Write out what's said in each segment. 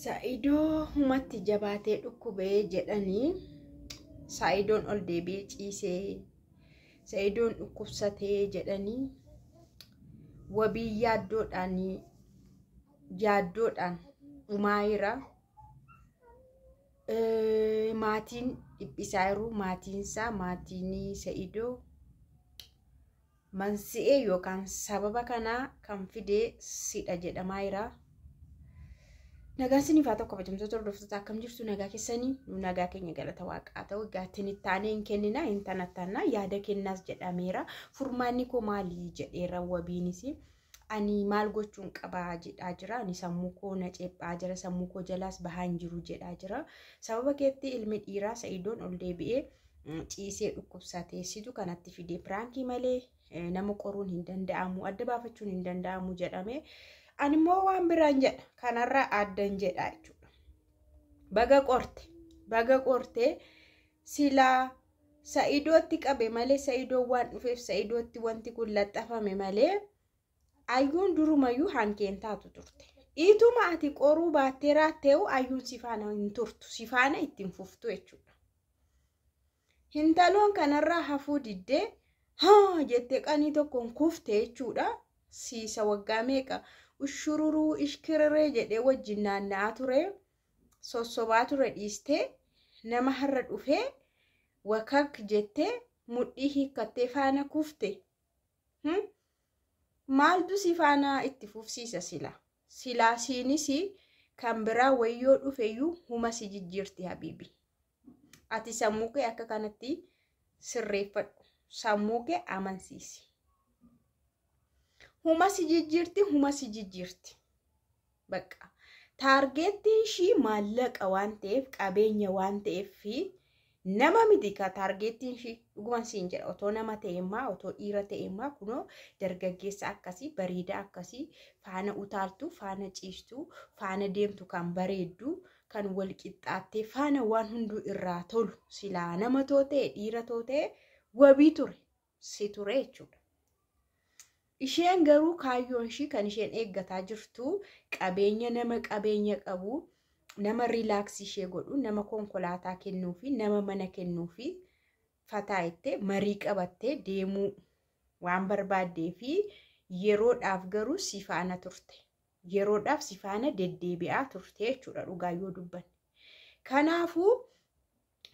Sa'idoo humatti jabaatee dhukkubee jedhanii Sa'idoon ol deebi'ee ciisee Sa'idoon dhukkubsatee jedhanii wabii yaaddoodhaan dhumaayira. Maatiin dhiphisaa jiru. Maatiinsaa maatiin Sa'idoo mansi'ee yookaan sababa kanaa kan fidee sidha jedhamaa jira. Nagaan isiniif haa ta'u kabajamtoota hordoftoota, akkam jirtu? Nagaa keessanii? Nu nagaa keenya, galata waaqaa ta'u. Egaa tinittaanee hin kennina, hin tanattannaa, yaada kennaas jedhameera. Furmaanni koo maali jedheera wabiinis. Ani maal gochuun qabaa jedhaa jira. Ani sammuu koo na ceephaa jira. Sammuu koo jalaas bahaa hin jiru jedhaa jira. Sababa keetti ilmi dhiiraa Sa'idoon ol deebi'ee ciisee dhukkubsatee, situ kanatti fidee, piraankii malee nama qoruun hin danda'amu, adda baafachuun hin danda'amu jedhame. Ani immoo waan biraan jedha, kanarraa addan jedha jechuudha. Baga qorte, baga qorte. Silaa Sa'idootti qabe malee, Sa'idoon waan dhufeef Sa'idootti wanti kun laxxafame malee, ayyuun durumayyuu hankeen taatu turte. Ituma ati qoruu baattee raatteewu ayyuun si faana hin turtu, si faana ittiin fuftu jechuudha. Hintaloon kanarraa hafuu diddee haa jettee qanii tokkoon kufte jechuudha. Siisa waggaa meeqa ushururuu ishkirree jedhee wajjin naanna'aa ture, sossobaa ture dhiistee, nama har'a dhufee wakak jettee mudhii hiikkattee faana kufte. Maaltu si faana itti fufsiisa sila? Silaa siinis kan biraa wayyoo dhufeyyuu huma si jijjiirti, habiibi. Ati sammuu kee akka kanatti sirreeffadhu. Sammuu kee amansiisi. Huma si jijjiirti, huma si jijjiirti. Bakka. Targetiin ishii maallaqa waan ta'eef, qabeenya waan ta'eef fi nama miti ka targetiin ishii. Dhuguman siin jedha, otoo nama ta'emmaa, otoo dhiira ta'emmaa, kunoo dargaggeessa akkasii bareedaa akkasii faana utaaltu, faana ciistu, faana deemtu, kan bareeddu, kan wal qixxaattee faana waan hunduu irraa tolu, silaa nama too ta'e, dhiira too ta'e, wabii ture si ture jechuudha. Isheen garuu kaayyoon ishii kan isheen eeggataa jirtu qabeenya, nama qabeenya qabu, nama relax ishee godhu, nama konkolaataa kennuu fi nama mana kennuu fi fataa ittee marii qabattee deemuu waan barbaaddee fi yeroodhaaf garuu si faana turte. Yeroodhaaf si faana deddeebi'aa turte jechuudha dhugaa yoo dubbanne. Kanaafuu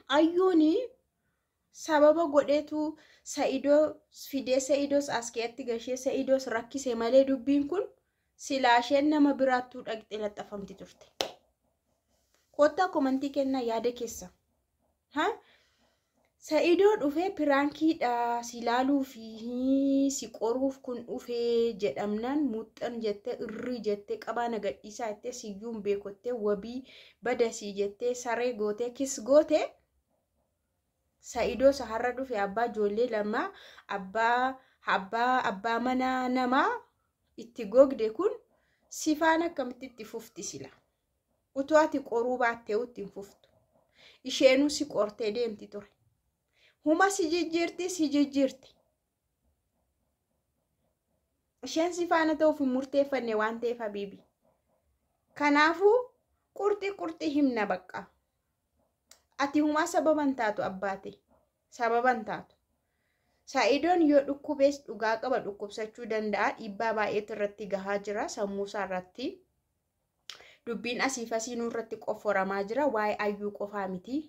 ayyuun sababa godheetu Sa'idoo fidee, Sa'idoos as keessatti gashee, Sa'idoos rakkise malee, dubbiin kun silaa isheen nama biraattuu dhaqxee laxxafamti turte. Kottaa komantii kennaa yaada keessa. Sa'idoo dhufee prankiidha si laaluu fi si qoruuf kun dhufee jedhamnaan, muuxan jettee, irrii jettee, qabaa na gadhiisaa jettee, siyyuun beekottee, wabii badasii jettee, saree gootee, kis gootee, Sa'idoo saharra dhufe, abbaa ijoollee lamaa, abbaa mana namaa itti gogde kun sifaan akkamitti itti fufti sila? Utuu ati qoruu baattee itti hin fuftu. Isheenuu si qortee deemti ture. Huma si jijjiirti, si jijjiirti. Isheen si faana ta'uuf hin murteeffanne waan ta'eef, habiibi. Kanaafuu qurxii qurxii himna bakka. Ati humaa sababan taatu, abbaate. Sababan taatu. Sa'idoon yoo dhukkubees dhugaa qaba, dhukkubsachuu danda'a. Dhiibbaa baay'eetu irratti gahaa jira sammuusaa irratti. Dubbiin asiif asiinuu irratti qofforamaa jira. Waa'ee ayyuu qofaa miti.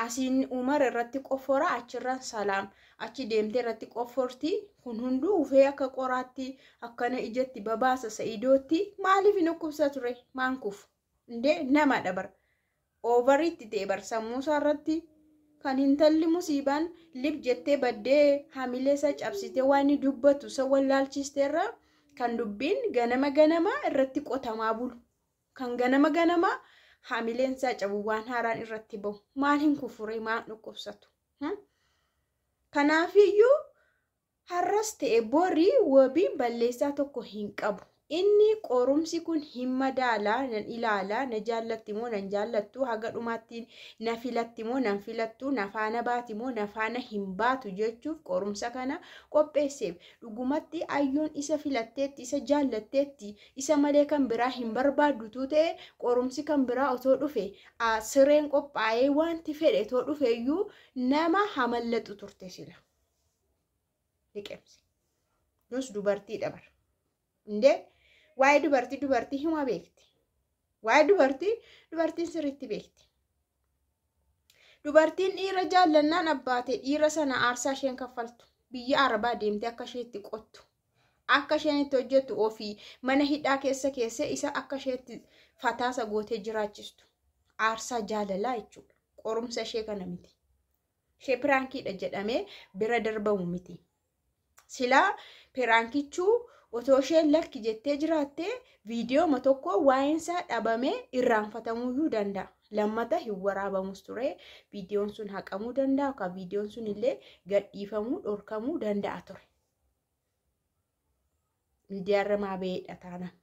Asiin Umar irratti qoffora, achirraan Salaam achi deemtee irratti qofforti. Kun hunduu ufee akka qoraatti akkana ijatti babaasa Sa'idootti. Maaliif hin dhukkubsa ture? Maan kufu? Indee namadha bara. Overiitti ta'e bar sammuusaa irratti kan intalli musiibaan lib jettee baddee hamilee isaa cabsitee, waan inni dubbatu isa wallaalchisteerra, kan dubbiin ganama ganama irratti qotamaa bulu. Kan ganama ganama hamileen isaa cabu, waan haaraan irratti bahu, maal hin kufure, maal dhukkubsatu? Kanaafiyyuu har'as ta'e borii wabiin balleessaa tokko hin qabu. Inni qorumsi kun hin madaalaa, nan ilaalaa, na jaallatti moo nan jaallattu, haga dhumaatti na filatti moo nan filattu, na faana baati moo na faana hin baatu jechuuf qorumsa kana qopheesseef. Dhugumatti Ayyuun isa filatteetti, isa jaallatteetti, isa malee kan biraa hin barbaaddutu ta'e, qorumsi kan biraa otoo dhufe, sireen qophaa'ee wanti fedhe otoo dhufe iyyuu nama hamallaxu turte sila. Liqeemsi. Nus dubartiidha bara. Indee waa'ee dubartii dubartii hima beekti. Waa'ee dubartii dubartiin sirriitti beekti. Dubartiin dhiira jaallannaan abbaate dhiira sana aarsaa isheen kaffaltu. Biyya Arabaa deemtee akka isheetti qottu. Akka isheen itti hojjettu, ofii mana hidhaa keessa keessee isa akka isheetti fataasa gootee jiraachistu. Aarsaa jaalalaa jechuudha. Qorumsa ishee kana miti. Ishee prankiidha jedhamee bira darbamu miti. Silaa prankichuu otoo isheen lakki jettee jiraattee, viidiyooma tokko waa'een isaa dhabamee irraanfatamuyyuu danda'a. Lammata hin waraabamus ture. Viidiyoon sun haqamuu danda'a yookaan viidiyoon sun illee gadhiifamuu, dhorkamuu danda'a ture. Miidiyaarra maa ba'eedha taanaan.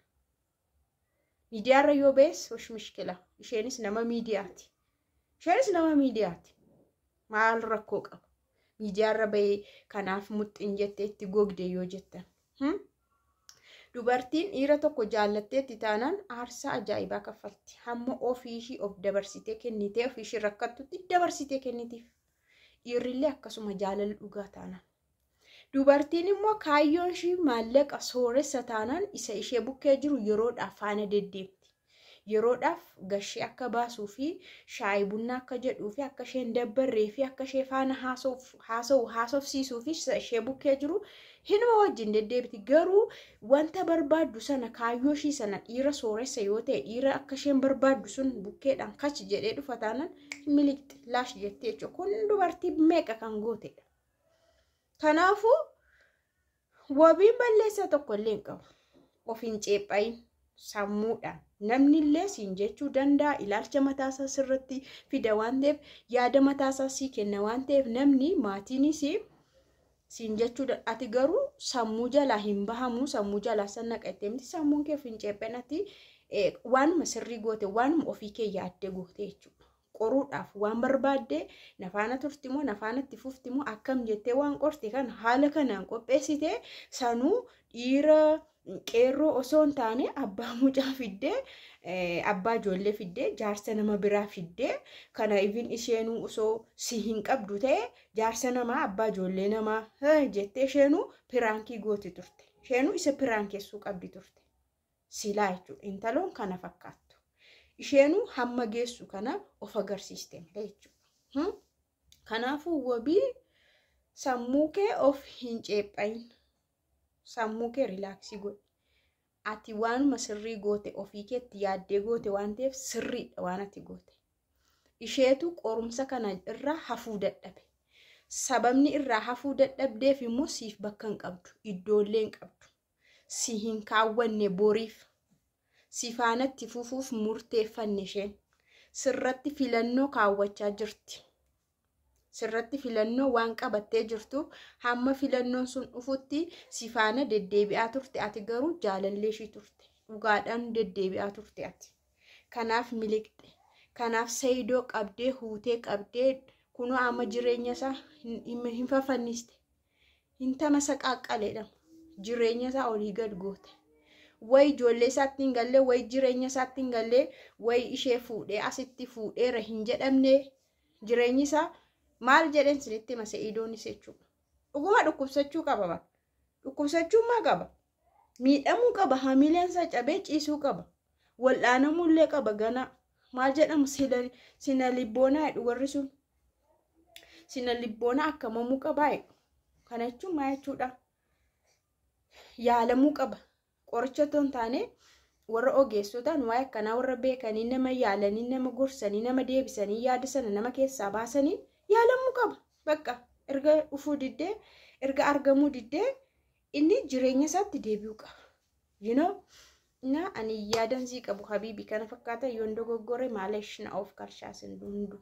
Miidiyaarra yoo ba'es hosh mishkila. Isheenis nama miidiyaati. Isheenis nama miidiyaati. Maal rakkoo qaba? Miidiyaarra ba'ee kanaaf muxxin jettee itti gogde yoo jettan. Dubartiin dhiira tokko jaallatteetti taanaan aarsaa ajaa'ibaa kaffalti. Hamma ofii ishii of dabarsitee kennitee, ofii ishii rakkattutti dabarsitee kennitiif. Dhiirrillee akkasuma jaalala dhugaa taanaan. Dubartiin immoo kaayyoon ishii maallaqa, sooressa taanaan isa ishee bukkee jiru yeroodhaaf faana deddeemti. Yeroodhaaf gashee akka baasuu fi shaayii bunaa akka jedhuu fi akka isheen dabbarree fi akka ishee faana haasa'u haasofsiisuu fi isa ishee bukkee jiru hinuma wajjin deddeebiti. Garuu wanta barbaaddu sana, kaayyoo ishii sana, dhiira sooressa yoo ta'e, dhiira akka isheen barbaaddu sun bukkeedhaan kachi jedhee dhufa taanaan miliqxi, laash jettee jechuudha. Kun dubartii meeqa kan gootedha. Kanaafuu Wabiin balleessaa tokko illee hin qabu. Of hin ceephayin sammuudhaan. Namni illee siin jechuu danda'a. Ilaalcha mataasaa sirratti fida waan ta'eef, yaada mataasaa sii kenna waan ta'eef, namni maatiinis siin jechuu danda'a. Ati garuu sammuu jalaa hin bahamu. Sammuu jalaa san naqattee miti, sammuun kee of hin ceephayin. Ati waanuma sirrii goote, waanuma ofii kee yaaddee goote jechuudha. Qoruudhaaf waan barbaadde, nafaana turti moo nafaana itti fufti moo akkam jettee waan qorte kan haala kanaan qopheessite, sanuu dhiira qeerroo osoo hin taane abbaa mucaa fiddee, abbaa ijoollee fiddee, jaarsa nama biraa fiddee kana, even isheenuu osoo si hin qabdu ta'e, jaarsa namaa, abbaa ijoollee namaa jettee isheenuu prankii gooti turte. Isheenuu isa prankeessuu qabdi turte. Silaa jechuudha. Intaloon kana fakkaattu. Isheenuu hamma geessu kana of agarsiiste malee jechuudha. Kanaafuu Wabii, sammuu kee of hin ceephayin. Sammuu kee relaxii godhi. Ati waanuma sirrii goote, ofii keetti yaaddee goote waan ta'eef sirriidha waan ati goote. Isheetu qorumsa kana irraa hafuu dadhabe. Sababni irraa hafuu dadhabdeef immoo siif bakka hin qabdu. Iddoollee hin qabdu. Si hin kaawwanne boriif. Si faanatti fufuuf murteeffanne isheen. Sirratti filannoo kaawwachaa jirti. Sirratti filannoo waan qabattee jirtuuf hamma filannoon sun dhufutti si faana deddeebi'aa turte. Ati garuu jaalallee ishii turte. Dhugaadhaan deddeebi'aa turte ati. Kanaaf miliqxe. Kanaaf Sayidoo qabdee, huutee qabdee, kunoo amma jireenya isaa hin fafanniste. Hin tamasaqaaqqaleedha. Jireenya isaa olii gad goote. Wayi ijoollee isaatti hin gallee, wayi jireenya isaatti hin gallee, wayi ishee fuudhee asitti fuudheera hin jedhamne, jireenyi isaa maal jedheen sinitti hima. Sa'idoonis jechuudha. Dhuguma dhukkubsachuu qaba bara. Dhukkubsachuu maa qaba? Miidhamuu qaba. Hamileen isaa cabee ciisuu qaba. Wal'aanamuu illee qaba ganaa. Maal jedhamu, sina libboonaa jedhu warri sun. Sina libboonaa akkamamuu qabaa jedhu. Kana jechuun maal jechuudha? Yaalamuu qaba. Qoricha otoo hin taane warra ogeessotaan waa'ee akkanaa warra beekanii, nama yaalanii, nama gorsanii, nama deebisanii, yaada sana nama keessaa baasanii yaalamuu qaba. Bakka erga dhufuu diddee, erga argamuu diddee, inni jireenya isaatti deebi'uu qaba. Na ani yaadan sii qabu habiibi kana fakkaata. Yoon dogoggore maaleesh na of karshaasin hundu.